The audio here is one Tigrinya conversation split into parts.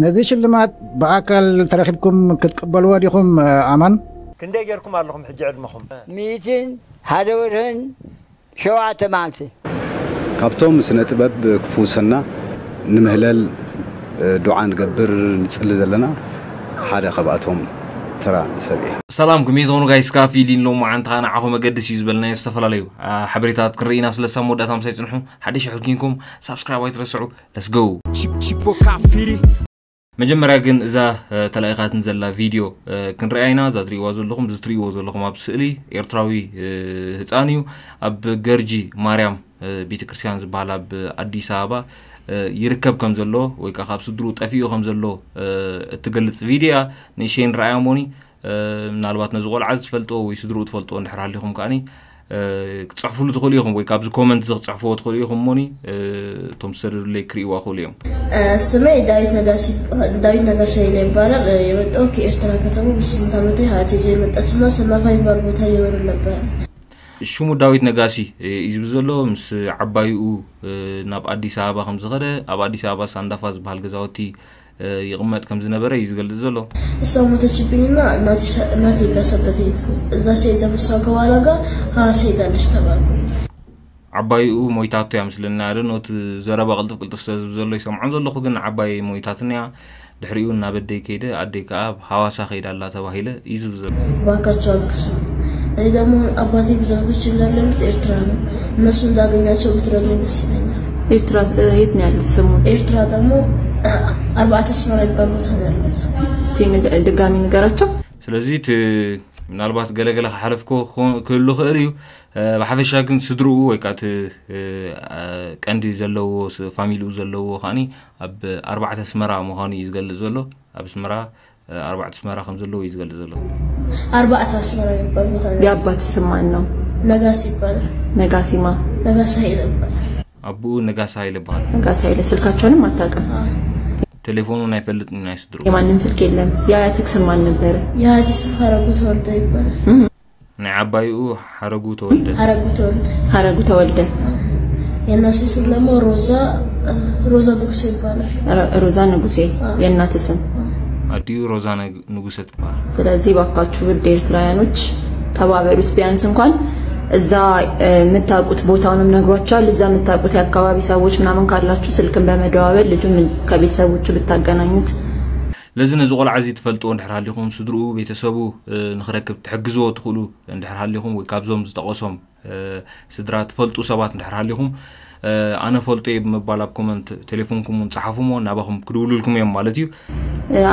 ነዚ ሽልማት ብኣካል ተረኺብኩም ክትቅበልዎ ዲኹም ኣማን? ክንደይ ጌርኩም ኣለኹም ሕጂ ዕድመኹም? ሚእትን ሓደ ወርሕን ሸውዓተ መዓልቲ። ካብቶም ስነ ጥበብ ክፍውሰና ንምህለል ዱዓ ንገብር ንጽሊ ዘለና ሓደ ካብኣቶም ተራ ሰብ እየ። ሰላም ከመይ ትኾኑ ጋይስ? ካፊ ሊን ሎማዓንቲ ከዓ ንዓኹም መገድስ እዩ ዝበልናዮ ዝተፈላለዩ ሓበሬታት ክንርኢና ስለሳ መወዳእታ ምሳይ ጽንሑ ሓደ ሽሕ ኮይንኩም ሳብስክራይብ ኣይትረስዑ። Let's go። መጀመርያ ግን እዛ ተላኢኻትን ዘላ ቪድዮ ክንርኣያ ኢና። እዛ ትርእይዋ ዘለኹም እዚ ትርእይዎ ዘለኹም ኣብ ስእሊ ኤርትራዊ ህፃን እዩ። ኣብ ገርጂ ማርያም ቤተክርስትያን ዝበሃል ኣብ ኣዲስ ኣበባ ይርከብ ከም ዘሎ ወይ ከዓ ካብ ስድሩ ጠፊኡ ከም ዘሎ እትገልፅ ቪድዮ እያ። ንእሸይ ንረኣያ እሞኒ ምናልባት ነዚ ቆልዓ ዝፈልጥዎ ወይ ስድርኡ ትፈልጥዎ እንድሕር ሃሊኹም ከዓኒ ክፅሕፉሉ ትኽእሉ ኢኹም ወይ ካብዚ ኮመንት እዚ ክፅሕፍዎ ትኽእሉ ኢኹም እሞኒ እቶም ዝሰደዱለይ ክርእይዋ ክእሉ እዮም። ስመይ ዳዊት ነጋሲ ዳዊት ነጋሲ ኃይለ ይባላል። የመጣው ከኤርትራ ከተማ በስምንት ዓመቴ ሀያቴ ይዛ የመጣችና ሰናፋ የሚባል ቦታ እየኖርን ነበረ። ሽሙ ዳዊት ነጋሲ እዩ ዝብል ዘሎ ምስ ዓባይኡ ናብ ኣዲስ ኣበባ ከም ዝኸደ ኣብ ኣዲስ ኣበባ ሳንዳፋ ዝበሃል ገዛውቲ ይቕመጥ ከም ዝነበረ እዩ ዝገልጽ ዘሎ። እሷ ሞተችብኝና እናቴ ጋር ሰበት ሄድኩ። እዛ ስሄድ ደግሞ እሷ ከባሏ ጋር ሐዋሳ ሄዳለች ተባልኩ። ዓባይኡ ሞይታቶ እያ ምስለኒ። ኣደ ኖት ዘረባ ቅልጥፍ ቅልጥፍ ስለ ዝብል ዘሎ ይሰምዖን ዘለኹ ግን ዓባይ ሞይታትን እያ። ድሕሪኡ እናበደይ ከይደ ኣደይ ከዓ ኣብ ሐዋሳ ከይዳ ኣላ ተባሂለ እዩ ዝብል ዘሎ። እባካችሁ አግዙ። እኔ ደግሞ አባቴ ብዘመዶች እንዳለሉት ኤርትራ ነው። እነሱ እንዳገኛቸው ብትረዱኝ ደስ ይለኛል። ኤርትራ የት ነው ያሉት ሰሞኑን? ኤርትራ ደግሞ አርባዕተ አስመራ የሚባል ቦታ ነው ያሉት። እስቲ ድጋሚ ንገራቸው። ስለዚ ምናልባት ገለገለ ክሓለፍኮ ክህሉ ክእል እዩ። ብሓፈሻ ግን ስድርኡ ወይ ከዓ እቲ ቀንዲ ዘለዎ ፋሚሊኡ ዘለዎ ከዓኒ ኣብ ኣርባዕተ ኣስመራ ምዃኑ እዩ ዝገልፅ ዘሎ። ኣብ ኣስመራ ኣርባዕተ ኣስመራ ከም ዘለዎ እዩ ዝገልፅ ዘሎ። ኣርባዕተ ኣስመራ የሚባል ቦታ ነው። የአባት ስም ማን ነው? ነጋሲ ይባላል። ነጋሲማ? ነጋሲ ኃይለ ይባላል። ኣቦኡ ነጋሲ ኃይለ ይባሃል። ነጋሲ ኃይለ ስልካቸውንም አታውቅም? ቴሌፎኑን አይፈልጥም ናይ ስድርኡ። የማንም ስልክ የለም። የአያትህ ስም ማን ነበረ? የአያቴ ስም ሐረጉ ተወልደ ይባላል። ናይ ዓባይኡ ሐረጉ ተወልደ። ሐረጉ ተወልደ። ሐረጉ ተወልደ። የእናቴ ስም ደግሞ ሮዛ ሮዛ ንጉሴ ይባላል። ሮዛ ንጉሴ የእናትህ ስም? አዲኡ ሮዛ ንጉሰ ትባል። ስለዚህ እባካችሁ ውድ ኤርትራውያኖች ተባበሩት። ቢያንስ እንኳን እዛ የምታውቁት ቦታውንም ነግሯችኋል። እዛ የምታውቁት የአካባቢ ሰዎች ምናምን ካላችሁ ስልክን በመደዋወል ልጁን ከቤተሰቦቹ ብታገናኙት። ለዚ ነዚ ቆልዓ እዚ ትፈልጥዎ እንድሕር ሃሊኹም ስድርኡ ቤተሰቡ ንክረክብ ትሕግዝዎ ትኽእሉ እንድሕር ሃሊኹም ወይ ካብዞም ዝጠቐሶም ስድራ ትፈልጡ ሰባት እንድሕር ሃሊኹም ኣነ ፈልጦ እየ ብምባል ኣብ ኮመንት ቴሌፎንኩም እውን ፀሓፉሞ ናባኹም ክድውሉልኩም እዮም ማለት እዩ።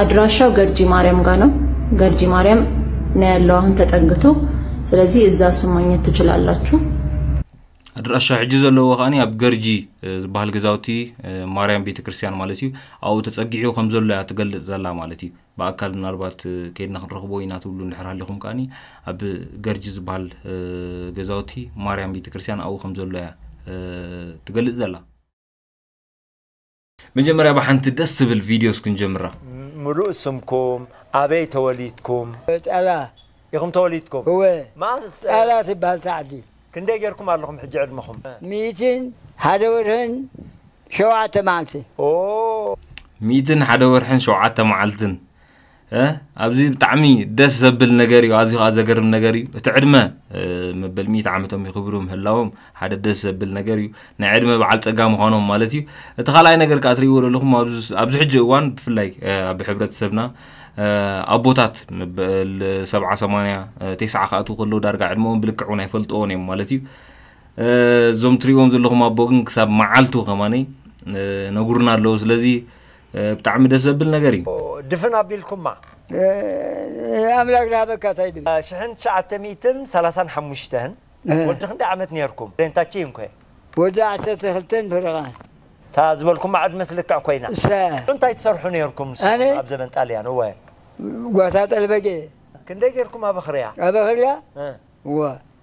አድራሻው ገርጂ ማርያም ጋር ነው። ገርጂ ማርያም ነው ያለው አሁን ተጠግቶ። ስለዚህ እዛ እሱን ማግኘት ትችላላችሁ። ኣድራሻ ሕጂ ዘለዎ ከዓኒ ኣብ ገርጂ ዝበሃል ገዛውቲ ማርያም ቤተክርስትያን ማለት እዩ። ኣብኡ ተፀጊዑ ከም ዘሎ እያ ትገልፅ ዘላ ማለት እዩ። ብኣካል ምናልባት ከይድና ክንረኽቦ ኢና ትብሉ እንድሕር ሃሊኹም ከዓኒ ኣብ ገርጂ ዝበሃል ገዛውቲ ማርያም ቤተክርስትያን ኣብኡ ከም ዘሎ እያ ትገልፅ ዘላ። መጀመርያ ብሓንቲ ደስ ትብል ቪድዮ እስክንጀምራ። ምሉእ ስምኩም፣ ኣበይ ተወሊድኩም? ጣላ። ኢኹም ተወሊድኩም? እወ። መኣስ? ጣላ ትበሃል ታዕዲ። ክንደይ ጌርኩም ኣለኹም ሕጂ ዕድመኹም? ሚእትን ሓደ ወርሕን ሸውዓተ መዓልቲ። ኦ። ሚእትን ሓደ ወርሕን ሸውዓተ መዓልትን። እ፣ ኣብዚ ብጣዕሚ ደስ ዘብል ነገር እዩ፣ ኣዝዩ ከዓ ዘገርም ነገር እዩ። እቲ ዕድመ፣ እ፣ መበል ሚእቲ ዓመቶም የኽብሩ ምህላዎም ሓደ ደስ ዘብል ነገር እዩ። ናይ ዕድመ በዓል ጸጋ ምዃኖም ማለት እዩ። እቲ ካልኣይ ነገር ከዓ ትርእይዎ ዘለኹም ኣብዚ፣ ኣብዚ ሕጂ እዋን ብፍላይ፣ እ፣ ኣብ ሕብረተሰብና፣ እ፣ ኣቦታት መበል ሰብዓ፣ ሰማንያ፣ እ፣ ቴስዓ ክኣትዉ ከለዉ ዳርጋ ዕድመኦም ብልክዕ እውን ኣይፈልጥዎን እዮም ማለት እዩ። እ፣ እዞም ትርእይዎም ዘለኹም ኣቦ ግን ክሳብ መዓልቱ ከማነይ፣ እ፣ ነጉርና ኣለዉ። ስለዚ እ፣ ብጣዕሚ ደስ ዘብል ነገር እዩ። ድፍን ኣቢልኩማ። ኣምላክ ዝሃበካ እንታይ ድብል። ሽሕን ትሽዓተ ሚእትን ሰላሳን ሓሙሽተን ወዲ ክንደይ ዓመት ነይርኩም? ሬንታቺ እንኮ። ወዲ ዓሰርተ ክልተን ፍረቓን። እታ ዝበልኩማ ዕድመስ ልክዕ ኮይና። እሳ። እንታይ ትሰርሑ ነይርኩም ንስኹም ኣነ? ኣብ ዘመን ጣልያን? እወ። ጓሳ ጠልበጌ። ክንደይ ጌርኩም ኣበኽርያ? ኣበኽርያ? እ። እወ።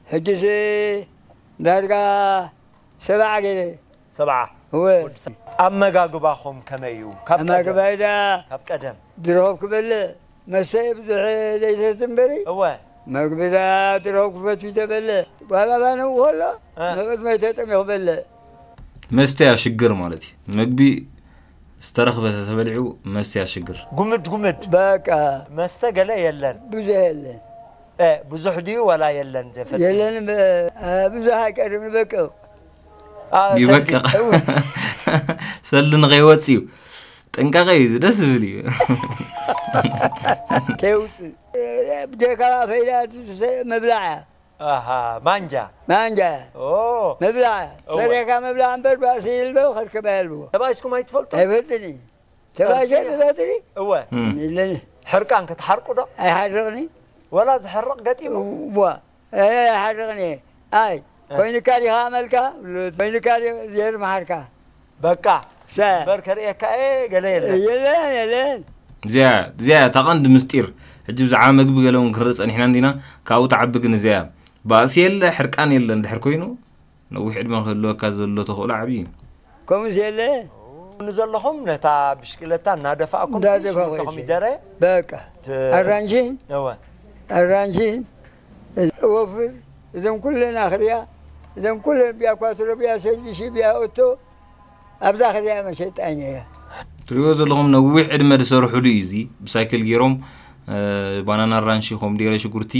ሕጅስ ዳርጋ ሰብዓ ገይረ። ሰብዓ። እወ። ወዲ ሰብ። ኣመጋግባኹም ከመይ እዩ? ካብ ቀደም? ኣመጋግባይ ደኣ ካብ ቀደም። ድርሆ ክበልዕ፣ መስተ ብዙሕ ዘይሰቲ እምበሪ። እወ። መግቢ ደኣ ድርሆ ክፈቱ ተበልዕ። ዋላ ባነ ከሎ እ። ንቕድመይ ተጠምየ ክበልዕ። መስተ እያ ሽግር ማለት እዩ። መግቢ ዝተረኽበ ተተበሊዑ መስትያ ሽግር። ጉምድ ጉምድ በቃ መስተ ገለ የለን። ብዙሕ የለን እ፣ ብዙሕ ድዩ ወላ የለን ዘፈት? የለን። ብዙሕ ኣይቀርም ንበቅቕ አ፣ ይበቅቕ። ሰልዲ። ሰልዲ ንኸይወፅ እዩ። ጥንቃቐ እዩ፣ እዚ ደስ ዝብል እዩ። ከይውፅእ ብደካ ፈይዳ ምብላዕ እያ። ኣሃ፣ ማንጃ። ማንጃ ኦ፣ ምብላዕ እወ። ሰሪሕካ ምብላዕ እምበር ባእሲ ይልበ ከርከባ የልብዎ ተባኢስኩም ኣይትፈልጡ? ኣይፈልጥኒ ተባሸ ትፈጥሪ እወ። ይለኒ ሕርቃን ክትሓርቁ ዶ? ኣይሓርቕኒ ወላ ዝሕርቕ ገጢሙ? ዋ ኣይሓርቕኒ። ኣይ ኮይንካ ዲኻ ኣመልካ ኮይንካ ዜር መሓርካ በቃ ሰ እምበር ከርእየካ እየ ገለ የለን። የለን የለን እዚኣ እዚኣ እታ ቀንዲ ምስጢር። ሕጂ ብዛዕባ መግቢ ገለ እውን ክንርኢ ጸኒሕና እንዲና። ካብኡ ትዓቢ ግን እዚኣ እያ። ባእሲ የለ ሕርቃን የለ እንድሕር ኮይኑ ነዊሕ ዕድመ ክህልወካ ዘሎ ተኽእሎ ዓብዪ እዩ። ከምኡስ የለ ንዘለኹም ነታ ብሽክለታ እናደፋእኩም እንዳደፋእኩ ሽጉርትኹም ይደረ በቃ ት- ኣራንሽን እወ ኣራንሽን ወፍር እዞም ኩለን ኣኽርያ እዞም ኩለን ቢያ ኳትሮ ቢያ ሰርዲሺ ቢያ ኦቶ ኣብዛ ኣኽርያ መሸጣ ነይራ። ትሪእዎ ዘለኹም ነዊሕ ዕድመ ዝሰርሕሉ እዩ። እዚ ብሳይክል ገይሮም እ፣ ባናና ኣራንሺ ኮሚደረ ሽጉርቲ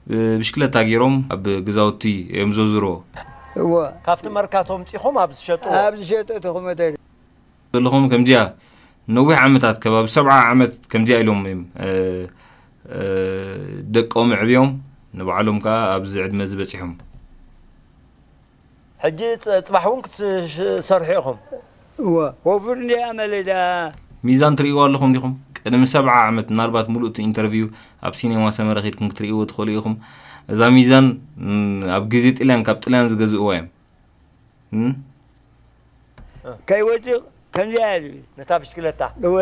እ፣ ብሽክለታ ገይሮም ኣብ ገዛውቲ እዮም ዘዝሮ እዎ ካብቲ መርካቶ ኣምፂኹም ኣብ ዝሸጥዎ ኣብ ዝሸጠ ተኹመተሪ ዘለኹም ከምዚኣ ነዊሕ ዓመታት ከባቢ ሰብዓ ዓመት ከምዚኣ ኢሎም እዮም እ፣ እ፣ ደቆም ዕብዮም ንባዕሎም ከዓ ኣብዚ ዕድመ ዝበፂሖም። ሕጂ ፅ- ፅባሕ እውን ክትሰርሑ ኢኹም። እዎ ወፍር እንዲያ መለዳ ሚዛን ትርእይዋ ኣለኹም ዲኹም? ቅድሚ ሰብዓ ዓመት ምናልባት ሙሉእ እቲ ኢንተርቪው ኣብ ሲኔማ ሰመረ ኺድኩም ክትርእይዎ ትኽእሉ ኢኹም። እዛ ሚዛን ም፣ ኣብ ግዜ ጥልያን ካብ ጥልያን ዝገዝእዋ እዮም። ም? ከይወድቕ ከምዚያ እያ ዝብል ነታ ብሽክለታ እወ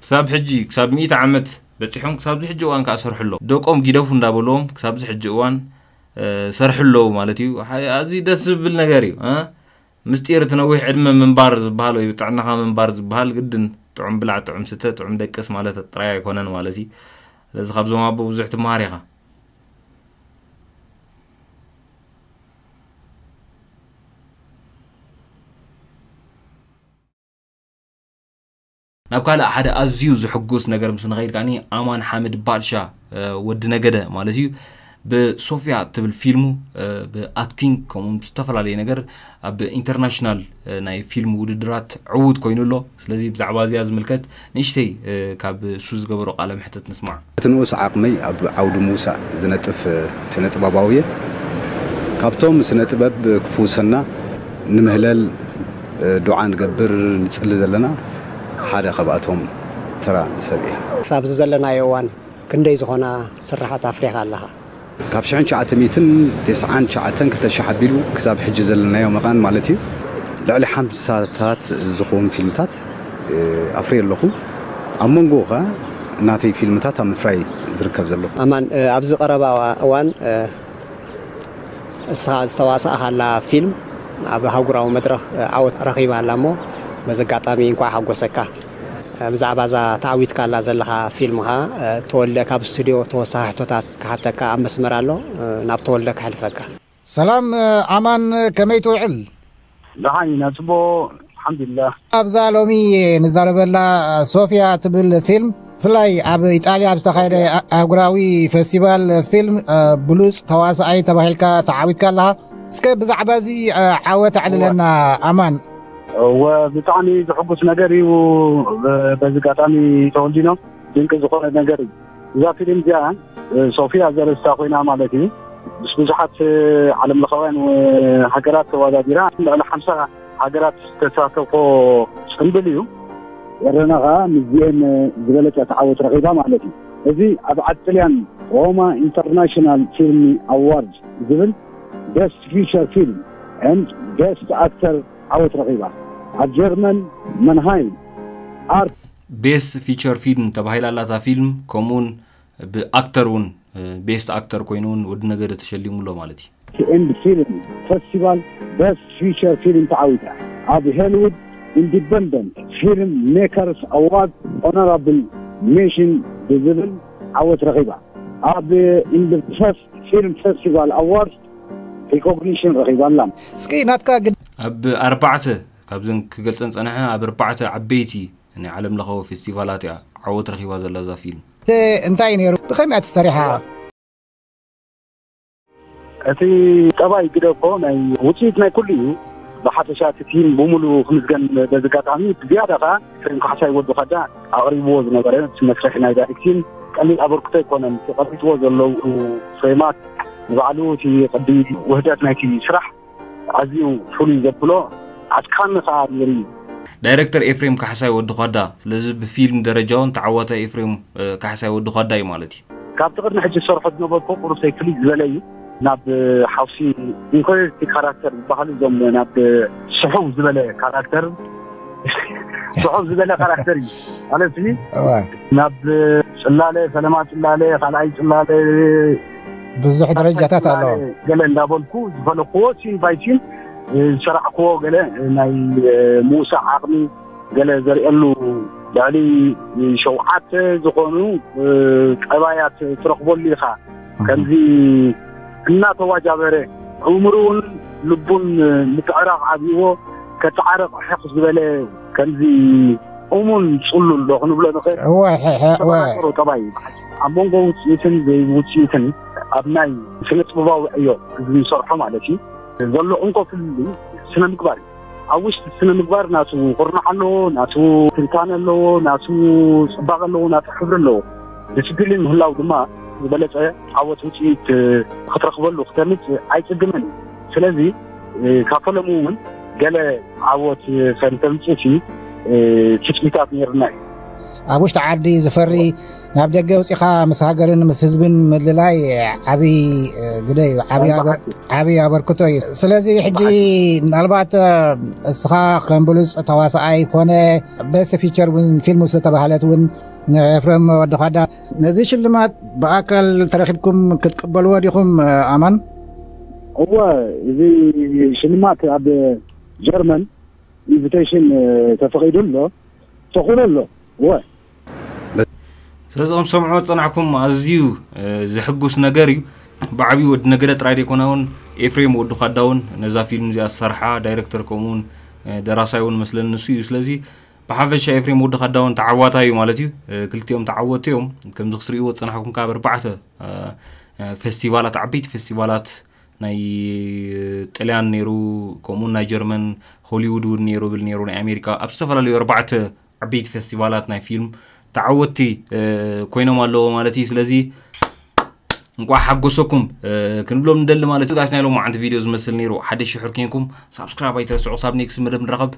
ክሳብ ሕጂ ክሳብ ሚእቲ ዓመት በፂሖም ክሳብዚ ሕጂ እዋን ከዓ ሰርሑ ኣለዉ። ደቆም ጊደፉ እንዳበልዎም ክሳብዚ ሕጂ እዋን እ፣ ሰርሑ ኣለዉ ማለት እዩ። ሓ- ኣዝዩ ደስ ዝብል ነገር እዩ እ? ምስጢር እቲ ነዊሕ ዕድመ ምንባር ዝበሃል ወይ ብጥዕናኻ ምንባር ዝበሃል ግድን ጥዑም ብላዕ ጥዑም ስተ ጥዑም ደቅስ ማለት ጥራይ ኣይኮነን ማለት እዩ። ስለዚ ካብዞም ኣቦ ብዙሕ ትመሃር ኢኻ። ናብ ካልእ ሓደ ኣዝዩ ዝሕጉስ ነገር ምስ ንኸይድ ከዓኒ ኣማን ሓምድ ባድሻ እ፣ ወዲ ነገደ ማለት እዩ ብሶፊያ ትብል ፊልሙ እ፣ ብኣክቲንግ ከምኡ ዝተፈላለዩ ነገር ኣብ ኢንተርናሽናል እ፣ ናይ ፊልም ውድድራት ዕዉት ኮይኑ ኣሎ። ስለዚ ብዛዕባ እዚኣ ዝምልከት ንእሽተይ እ፣ ካብ እሱ ዝገበሮ ቃለ መሕተት ንስማዕ። እቲ ንኡስ ዓቕመይ ኣብ ዓውዲ ምውሳእ ዝነጥፍ ስነ ጥበባዊ እየ። ካብቶም ስነ ጥበብ ክፍውሰና ንምህለል ዱዓ ንገብር ንጽሊ ዘለና ሓደ ካብኣቶም ተራ ሰብ እየ። ክሳብ እዚ ዘለናዮ እዋን ክንደይ ዝኾና ስርሓት ኣፍሪኻ ኣለኻ? ካብ ሽሕን ትሽዓተ ሚእትን ተስዓን ትሽዓተን ክልተ ሺሕ ኣቢሉ ክሳብ ሕጂ ዘለናዮ መቓን ማለት እዩ ልዕሊ ሓምሳታት ዝኾኑ ፊልምታት ኣፍርየ ኣለኹ። ኣብ መንጎ ኸኣ ናተይ ፊልምታት ኣብ ምፍራይ ዝርከብ ዘለኹ። ኣማን፣ እ፣ ኣብዚ ቀረባ እዋን፣ እ፣ እስኻ ዝተዋሳእኻላ ፊልም ኣብ ኣህጉራዊ መድረኽ፣ እ፣ ዓወት ረኺባ ኣላ እሞ በዚ ኣጋጣሚ እንኳዕ ሓጎሰካ። እ፣ ብዛዕባ እዛ ተዓዊትካላ ዘለኻ ፊልም ኸኣ፣ እ፣ ተወልደ ካብ ስቱድዮ ተወሳኺ ሕቶታት ክሓተካ ኣብ መስመር ኣሎ። እ፣ ናብ ተወልደ ከሕልፈካ። ሰላም፣ እ፣ ኣማን፣ ከመይ ትውዕል? ደሓን ኢና፣ ጽቡቕ፣ ኣልሓምዱሊላህ። ኣብዛ ሎሚ ንዛረበላ ሶፊያ ትብል ፊልም፣ ብፍላይ ኣብ ኢጣልያ ኣብ ዝተኻየደ ኣ-፣ ኣህጉራዊ ፈስቲቫል ፊልም፣ እ፣ ብሉጽ ተዋሳኣይ ተባሂልካ ተዓዊትካ ኣለኻ። እስከ ብዛዕባ እዚ፣ እ፣ ዓወት ኣዕልለና ኣማን። እወ፣ ብጣዕሚ ዘሕጉስ ነገር እዩ። ብ-፣ በዚ ኣጋጣሚ ተወልዲኖ ድንቂ ዝኾነ ነገር እዩ። እዛ ፊልም እዚኣ፣ እ፣ ሶፊያ ዘርእስታ ኮይና ማለት እዩ። ምስ ብዙሓት፣ እ፣ ዓለም ለኻውያን፣ እ፣ ሃገራት ተወዳዲራ ልዕሊ ሓምሳ ሃገራት ዝተሳተፎ ጽምብል እዩ። ኤረና ኸኣ ምስዚኤን ዝበለጸ ተዓወት ረኺባ ማለት እዩ። እዚ ኣብ ዓጥልያን ሮማ ኢንተርናሽናል ፊልም ኣዋርድ ዝብል ቤስት ፊቸር ፊልም ኤንድ ቤስት ኣክተር ዓወት ረኺባ። ኣብ ጀርመን መንሃይም ኣርት ቤስት ፊቸር ፊልም ተባሂላ ኣላ እታ ፊልም። ከምኡውን ብኣክተር እውን ቤስት ኣክተር ኮይኑ እውን ወዲ ነገደ ተሸሊሙ ኣሎ ማለት እዩ። ኤንድ ፊልም ፈስቲቫል ቤስት ፊቸር ፊልም ተዓዊታ። ኣብ ሆሊውድ ኢንዲፐንደንት ፊልም ሜከርስ ኣዋርድ ኦነራብል ሜንሽን ብዝብል ዓወት ረኺባ። ኣብ ኢንድፈስት ፊልም ፈስቲቫል ኣዋርድ ሪኮግኒሽን ረኺባ ኣላ። እስኪ ናትካ ግድ ኣብ ኣርባዕተ ካብዘን ክገልጸን ጸንሐ ኣብ ኣርባዕተ ዓበይቲ ናይ ዓለም ለኻዊ ፌስቲቫላት እያ ዓወት ረኺባ ዘላ እዛ ፊልም። እንታይ ነይሩ? ብኸመይ እያ ተሰሪሓ? እቲ ጠባይ ግደ እኮ ናይ ውፅኢት ናይ ኩሉ እዩ። ብሓፈሻ እቲ ፊልም ብሙሉ ክምዝገን በዚ ኣጋጣሚ ብዝያዳ ከዓ ፍሬም ካሕሳይ ወዲ ኸዳ ኣቕሪብዎ ዝነበረ እቲ መስርሒ ናይ ዳይሬክቲን ቀሊል ኣበርክቶ ኣይኮነን። እቲ ቀሪፅዎ ዘለዉ ፍሬማት ንባዕሉ እቲ ቅዲ ውህደት ናይቲ ስራሕ ኣዝዩ ፍሉይ ዘብሎ ኣድካሚ ከዓ ነይሩ እዩ። ዳይሬክተር ኤፍሬም ካሕሳይ ወዲ ኳዳ። ስለዚ ብፊልም ደረጃ እውን ተዓዋታይ ኤፍሬም ካሕሳይ ወዲ ኳዳ እዩ ማለት እዩ። ካብቲ ቅድሚ ሕጂ ዝሰርሖ ዝነበርኩ ቁሩብ ፍልይ ዝበለ እዩ። ናብ ሓውሲ ኢንኮሪቲ ካራክተር ዝበሃሉ እዞም ናብ ስሑው ዝበለ ካራክተር ስሑው ዝበለ ካራክተር እዩ ማለት እዩ። ናብ ጽላለ ፈለማ ጽላለ ካልኣይ ጽላለ ብዙሕ ደረጃታት ኣለዎ። ገለ እንዳበልኩ ዝፈለክዎ ሲን ባይ ሲን ዝሰራዕክዎ ገለ ናይ ምውሳዕ ዓቕሚ ገለ ዘርእየሉ ልዕሊ ሸውዓተ ዝኾኑ ጠባያት ትረኽበሉ ኢኻ። ከምዚ እናተዋጃበረ እምርኡን ልቡን ምትዕራቕ ኣብይዎ ከፀዓርቕ ሕቕ ዝበለ ከምዚ እሙን ፅሉል ዶ ክንብሎ ንኽእል ጠባይ ኣብ መንጎ ውፅኢትን ዘይውፅኢትን ኣብ ናይ ስነ ጥበባዊ ዕዮ ዝንሰርሖ ማለት እዩ ዘሎ እንኮ ፍልልይ ስነ ምግባር እዩ። ኣብ ውሽጢ ስነ ምግባር ናቱ ኩርናዕ ኣለዎ፣ ናቱ ትንታነ ኣለዎ፣ ናቱ ፅባቐ ኣለዎ፣ ናቱ ሕብሪ ኣለዎ። ዲስፕሊን ምህላው ድማ ዝበለፀ ዓወት ውፅኢት ክትረኽበሉ ክተምፅእ ኣይፅግምን እዩ። ስለዚ ካብ ፈለሙ እውን ገለ ዓወት ከም ተምፅእ ትፅቢታት ነይርና እዩ። ኣብ ውሽጢ ዓዲ ዝፈሪ ናብ ደገ ውፂኻ ምስ ሃገርን ምስ ህዝብን ምልላይ ዓብዪ ግደ እዩ፣ ዓብዪ ኣበርክቶ እዩ። ስለዚ ሕጂ ምናልባት እስኻ ከም ብሉፅ ተዋሳኣይ ኮነ ቤስት ፊቸር እውን ፊልም ዝተባህለት እውን ንኤፍሬም ወዲ ኳዳ ነዚ ሽልማት ብኣካል ተረኪብኩም ክትቅበልዎ ዲኹም? ኣማን እወ፣ እዚ ሽልማት ኣብ ጀርመን ኢንቪቴሽን ተፈቒዱ ኣሎ፣ ተኽእሎ ኣሎ። እወ። ስለዚ ከም ሰምዖ ዝጸናሕኩም ኣዝዩ ዘሕጉስ ነገር እዩ። ብዓብዩ ወዲ ነገደ ጥራይ ዘይኮነ እውን ኤፍሬም ወዲ ኳዳ እውን ነዛ ፊልም እዚኣ ዝሰርሓ ዳይረክተር ከምኡውን ደራሳይ እውን መስለኒ ንሱ እዩ። ስለዚ ብሓፈሻ ኤፍሬም ወዲ ኳዳ እውን ተዓዋታይ እዩ ማለት እዩ። ክልቲኦም ተዓወቲ እዮም። ከምዚ ክትርእይዎ ዝጸናሕኩም ካብ ኣርባዕተ ፌስቲቫላት ዓበይቲ ፌስቲቫላት ናይ ጥልያን ነይሩ፣ ከምኡ ናይ ጀርመን ሆሊውድ እውን ነይሩ ብል ነይሩ ናይ ኣሜሪካ ኣብ ዝተፈላለዩ ኣርባዕተ ዓበይቲ ፌስቲቫላት ናይ ፊልም ተዓወቲ ኮይኖም ኣለዎ ማለት እዩ። ስለዚ እንቋዕ ሓጎሰኩም ክንብሎም ንደሊ ማለት እዩ። ጋይስ ናይ ሎማዓንቲ ቪድዮ ዝመስል ነይሩ። ሓደ ሽሕር ኮንኩም ሳብስክራይብ ኣይትረስዑ። ሳብ ኔክስት መደብ ንራኸብ።